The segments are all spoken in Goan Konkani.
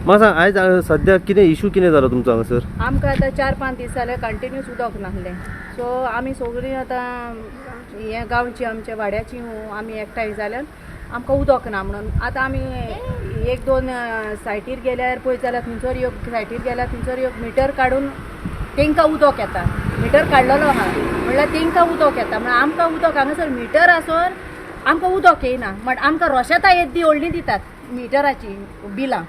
म्हाका सांग, आयज सद्या कितें इशू कितें जालो तुमचो हांगासर? आमकां आतां 4-5 दीस जाले कंटिन्यूस उदक नासलें. सो आमी सगळीं आतां हे गांवची आमच्या वाड्याची आमी एकठांय जाल्यान आमकां उदक ना म्हणून आतां आमी 1-2 सायटीर गेल्यार पळयत जाल्यार थंयसर एक सायटीर गेल्यार थंयसर एक मिटर काडून तांकां उदक येता. मिटर काडलेलो आहा म्हणल्यार तांकां उदक येता, म्हणल्यार आमकां उदक हांगासर मिटर आसून आमकां उदक येयना. बट आमकां रोशेतां येद्दी व्हडली दितात मिटराची बिलां.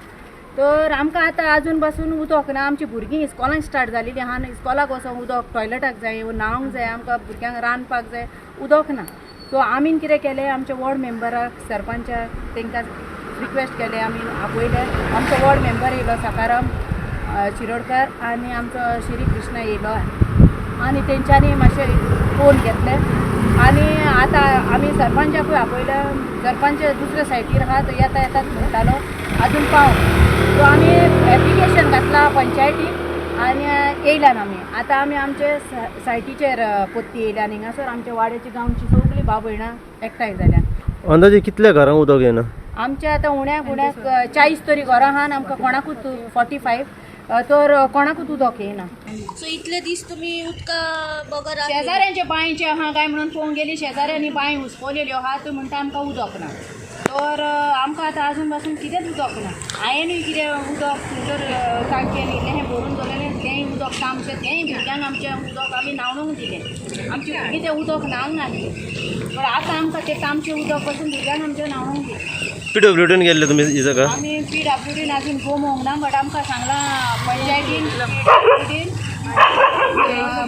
तर आमकां आतां आजून पासून उदक ना. आमची भुरगीं इस्कॉलान स्टार्ट जालेली आहा, इस्कॉलाक वचोंक उदक टॉयलेटाक जाय, न्हावंक जाय, आमकां भुरग्यांक रांदपाक जाय, उदक ना. सो आमी कितें केलें, आमच्या वॉर्ड मेंबराक सरपंचाक तांकां रिक्वेस्ट केलें, आमी आपयलें. आमचो वॉर्ड मेंबर येयलो सकाराम शिरोडकर आनी आमचो श्री कृष्णा येयलो आनी तेंच्यांनी मातशें फोन घेतले आनी आतां आमी सरपंचाकूय आपयले. सरपंच दुसऱ्या सायटीर आहा, तो येता येतात म्हणटालो, आजून पावना. सो आमी एप्लिकेशन घातलां पंचायतीक आनी येयल्यान आमी आतां आमी आमचे सायटीचेर पोत्ती येयल्यान हिंगासर आमच्या वाड्याची गांवची सगळीं भाव भयणां एकठांय जाल्यान. अंदाजे कितल्या घरांक उदक येना? आमच्या आतां उण्याक उण्याक 40 तरी घरां आहा आनी आमकां कोणाकूच 45 तर कोणाकूच उदक येना. सो इतले दीस तुमी उदका बगर? शेजाऱ्यांच्या बांयचे आहा काय म्हणून पळोवंक गेली, शेजाऱ्यांनी बांय हुसपवलेल्यो आहा, त्यो म्हणटा आमकां उदक ना. तर आमकां आतां आजून पासून कितेंच उदक ना. हांवेंनूय कितें उदक थंयसर टांकयेन इल्लें भरून दवरलेलें, तेंय उदक तामशें, तेंय भुरग्यांक आमचें उदक आमी न्हावणूंक दिलें. आमची भुरगीं तें उदक न्हावंक नासलीं, पण आतां आमकां तें तामचें उदक पासून भुरग्यांक आमचें न्हावणूंक दिलें. PWDन गेल्ले तुमी ही जागा? आमी PWDन अजून गोमोंक ना, बट आमकां सांगलां पंचायतीन, PWDन,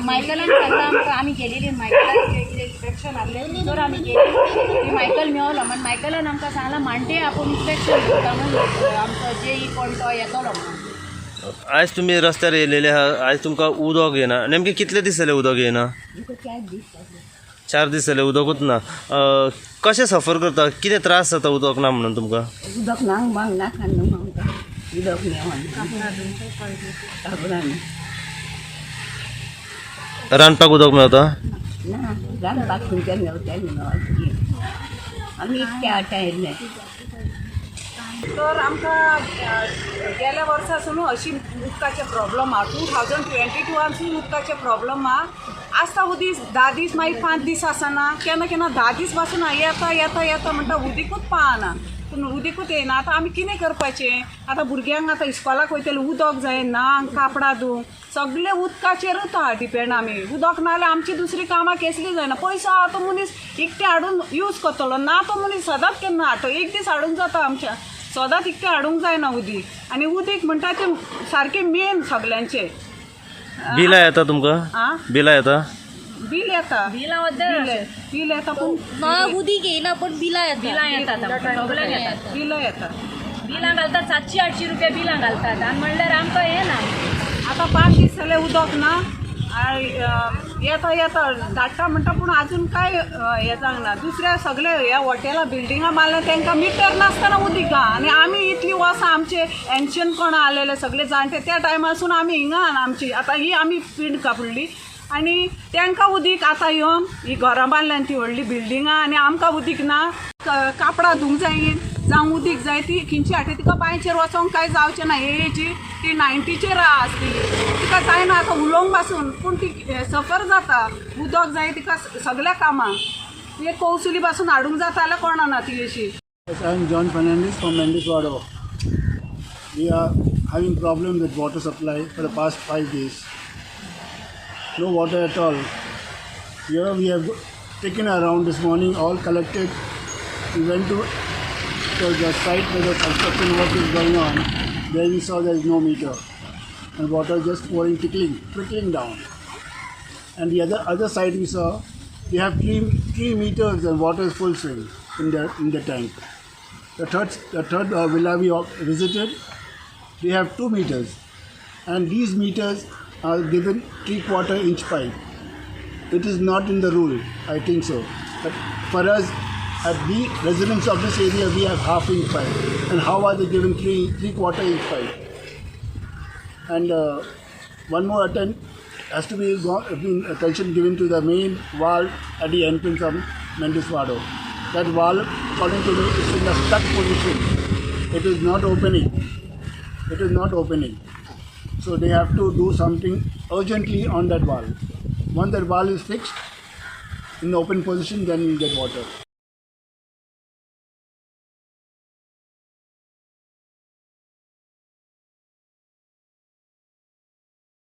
मायकलान सांगलां आमकां. आमी गेलेली मायकलान कितें इन्स्पेक्शन आहलें तर आमी गेली, ती मायकल मेवलो म्हण मायकलान आमकां सांगलां मांडे आपूण इन्स्पेक्शन करता म्हण आमचो जे कोण तो येतलो म्हणून. आयज तुमी रस्त्यार येयलेले आहा, आयज तुमकां उदक येना. नेमके कितले दीस जाले उदक येना? 4 दीस जाले उदकूच ना. कशें सफर करता, कितें त्रास जाता उदक ना म्हणून तुमकां? उदक ना मांग नाका न्हू आमकां उदक मेवना. रांदपाक उदक मेवता? ना, रांदपाक खंयच्यान मेवता न्हू, आमी इतके आटा येयले. तर आमकां गेल्या वर्सासून अशी उदकाचे प्रॉब्लम आहा. 2022 उदकाचे प्रॉब्लम आहा. आसता उदीक 10 दीस, मागीर 5 दीस आसना, केन्ना केन्ना 10 दीस पासून येता येता येता म्हणटा, उदीकूच पावना, पूण उदीकूच येयना. आतां आमी कितें करपाचें? आतां भुरग्यांक आतां इस्कॉलाक वयतले उदक जाय, न्हांक कापडां धुवंक सगळें उदकाचेरूच आहा डिपेंड आमी. उदक ना जाल्यार आमची दुसरी कामां केसली जायना. पयसो आहा तो मनीस इकटे हाडून यूज करतलो, ना तो मनीस सदांच केन्ना हाडटलो. एक दीस हाडूंक जाता आमच्या, सदांच इकटे हाडूंक जायना उदीक. आनी उदीक म्हणटा तें सारकें मेन सगल्यांचें. बिलां येता तुमकां? बिलां येता? बील येता, बील येता, पूण नळाक उदीक येयना पण बिलां येता. बिलां येतात, सगल्यांक येतात बिलां येता. बिलां घालतात 700-800 रुपया बिलां घालतात आनी म्हणल्यार आमकां येना. आतां 5 दीस जाले उदक ना, येता येता धाडटा म्हणटा, पूण आजून कांय हें जावंक ना. दुसऱ्या सगळे ह्या हॉटेलां बिल्डिंगां मारल्या तांकां मिटर नासतना उदीक आहा. आनी आमी इतलीं वर्सां आमचे एन्शन कोण आलेले सगळे जाणटे त्या टायमासून आमी हिंगा आमची आतां ही आमी पिंड कापडली आनी तांकां उदीक आतां येवन ही घरां बांदल्यान ती व्हडली बिल्डिंगां आनी आमकां उदीक ना. कापडां धुवंक जाय जावं उदीक जाय, ती खंयची हाडटा तिका बांयचेर वचोंक कांय जावचें ना. हेची ती 90चेर आसतली, तिका जायना आतां उलोवंक पासून, पूण ती सफर जाता. उदक जाय तिका सगल्या कामाक, एक कौसुली पासून हाडूंक जाता जाल्यार कोणा ना ती अशी. I am John Fernandez from Mendes Wado. We are having problem with water supply for the past 5 days. No water at all. Here we have taken a round this morning, all collected. We went to the site where the construction work is going on. There we saw there is no meter and water just pouring, trickling down. And the other side we saw, they have 3 meters and water is full swing in the tank. The third villa we visited, they have 2 meters, and these meters are given 3/4 inch pipe. It is not in the rule, I think so. But for us, as we residents of this area, we have 1/2 inch pipe. And how are they given 3/4 inch pipe? And one more attempt has to be attention given to the main valve at the entrance of Mendes Wado. That valve, according to me, is in a stuck position. It is not opening. It is not opening. So they have to do something urgently on that valve. Once that valve is fixed in the open position, then we'll get water.